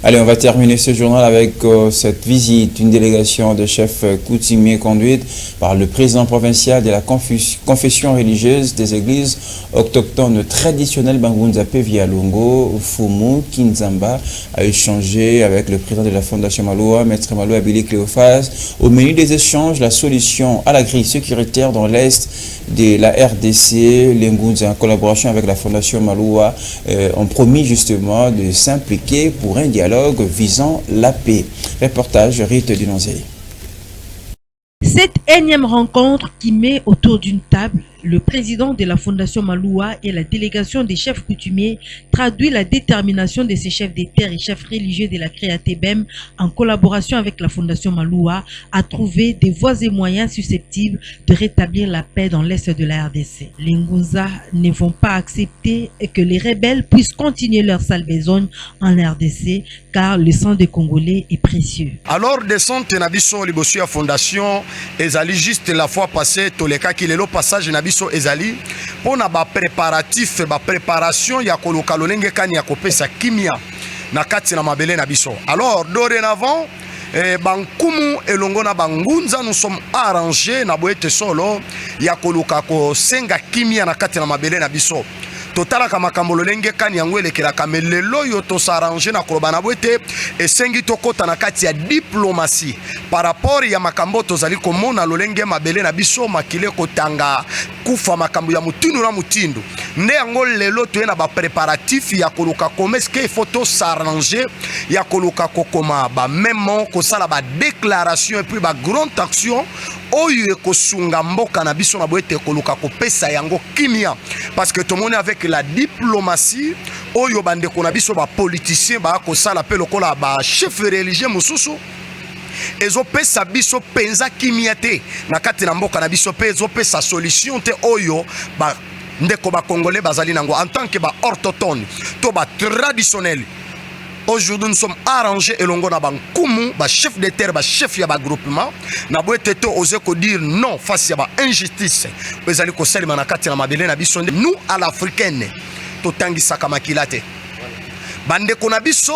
Allez, on va terminer ce journal avec cette visite d'une délégation de chefs coutumiers conduite par le président provincial de la confession religieuse des églises autochtones traditionnelles Bangunza Vialongo, Fumu Kinzamba, a échangé avec le président de la Fondation Maloua, Maître Maloua Billy Cléophas. Au menu des échanges, la solution à la crise sécuritaire dans l'Est de la RDC. Les Ngunza, en collaboration avec la Fondation Maloua, ont promis justement de s'impliquer pour un dialogue visant la paix. Reportage Rite Dunanzei. Cette énième rencontre qui met autour d'une table le président de la Fondation Maloua et la délégation des chefs coutumiers traduit la détermination de ces chefs des terres et chefs religieux de la Créatébem, en collaboration avec la Fondation Maloua, à trouver des voies et moyens susceptibles de rétablir la paix dans l'est de la RDC. Les Ngunza ne vont pas accepter que les rebelles puissent continuer leur sale besogne en RDC, car le sang des Congolais est précieux. Alors, descente na biso liboso ya fondation ezali juste la fois passée tolekaki, lelo passage na biso ezali mpona bapréparatif, bapréparation ya koluka lolenge kani ya kopesa kimia na kati na mabele na biso. Alors dorénavant, bankumu elongo na bangunza, nous sommes arrangés na boye ete solo ya koluka kosenga kimia na kati na mabele na biso. Totalaka makambo lolenge kani yango elekelaka, mais lelo oyo tos'arranger na koloba na bo ete esengi tokɔta na kati ya diplomatie par rapport ya makambo tozali komona, lolenge mabele na biso makili kotanga, kufa, makambo ya motindu na motindu. Nde yango lelo toye na bapréparatif ya koluka koma eske il faut tos'arranger ya koluka kokoma bamemo, kosala badéclaration et puis bagrande action oyo ekosunga mboka na biso na boye ete koluka kopesa yango kimia, parce que tomoni avec la diplomatie oyo bandeko na biso bapoliticien baya kosala mpe lokola bachef religieux mosusu, ezopesa biso mpenza kimia te na kati na mboka na biso, mpe ezopesa solution te oyo ndeko bacongolais bazali nango en tant que baautochtone to batraditionnel. Aujourd'hui, nous sommes arrangés elongo na bankumu, bachef de terre, bachef ya bagroupement na boye ete to ose kodire non face ya bainjustice oyo ezali kosalema na kati na mabele na biso. Nde nous, à l'africaine, totangisaka makila te. Bandeko na biso,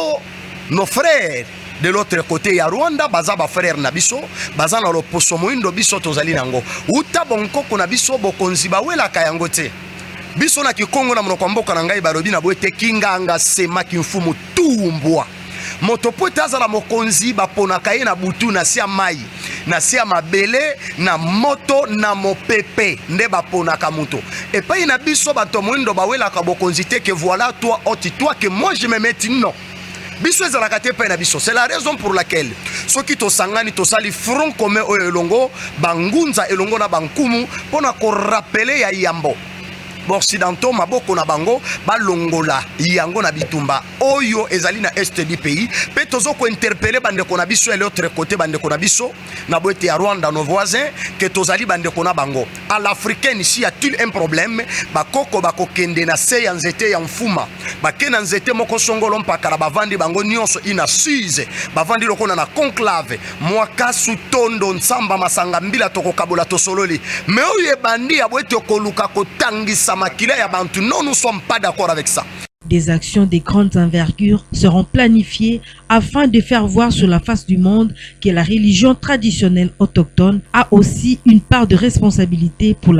nos frères de l'autre côté ya Rwanda, baza bafrère na biso, baza na loposo moyindo, biso tozali nango uta bonkoko na biso. Bokonzi bawelaka yango te. Biso na Kikongo, na monoko ya mboka na ngai, balobi na boye te: kinganga semaki mfumu tumbwa moto po ete azala mokonzi, baponaka ye na butu, na se ya mai, na se ya mabele, na moto, na mopepe, nde baponaka moto. Epai na biso bato moyindo bawelaka bokonzi te, que voilà, toi oti, toi, que moi je me meti, non, biso ezalaka te epai na biso. C'est la raison pour laquelle soki tosangani, tosali front commun oyo elongo bangunza, elongo na bankumu, mpo na korappeler ya yambo baoccidentaux maboko na bango balongola yango na bitumba oyo ezali na est du pays. Mpe tozo kointerpeller bandeko na biso ya l'autre côté, bandeko na biso na boye ete ya Rwanda, nos voisins, que tozali bandeko na bango. À l'africaine, si y a-t-il un problème, bakoko bakokende na se ya nzete ya mfuma, bake na nzete moko songolo mpakala, bavandi bango nyonso ina suse, bavandi lokola na conclave, mwakasu, tondo, ntsamba, masanga, mbila, tokokabola, tosololi. Mais oyo ebandi ya boye ete koluka kotangisa makila ya bantu, non, nous sommes pas d'accord avec ça. Des actions de grande envergure seront planifiées afin de faire voir sur la face du monde que la religion traditionnelle autochtone a aussi une part de responsabilité pour la